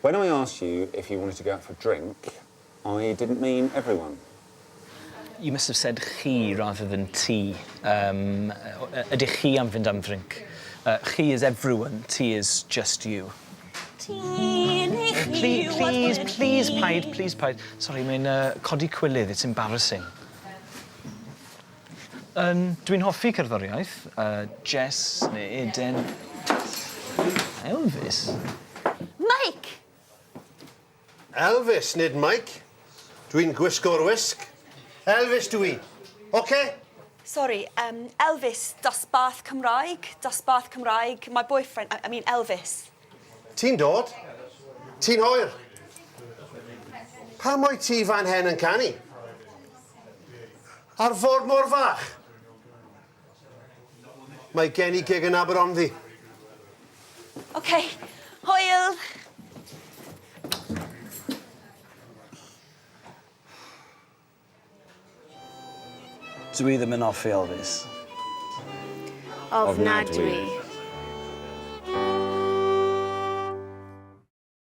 When I asked you if you wanted to go out for a drink, I didn't mean everyone. You must have said chi rather than ti. Um, ydych chi am fynd am ddrinc? Uh, chi is everyone, ti is just you. Ti neu chi Please, please, please paid, please paid. Sorry, mae'n uh, codi cwilydd, it's embarrassing. Um, dwi'n hoffi cerddoriaeth. Uh, Jess neu Eden. Elvis? Mike! Elvis, nid Mike. Dwi'n gwisgo'r wisg. Elvis dw i. Oce? Sorry, um, Elvis, dosbarth Cymraeg, dosbarth Cymraeg, my boyfriend, I, I mean Elvis. Ti'n dod? Ti'n hwyr. Pam wyt ti fan hen yn canu? Ar ford mor fach? Mae gen i gig yn Aberhonddu. OK, hwyl! Dwi ddim yn hoffi Elvis. Ofnadwy.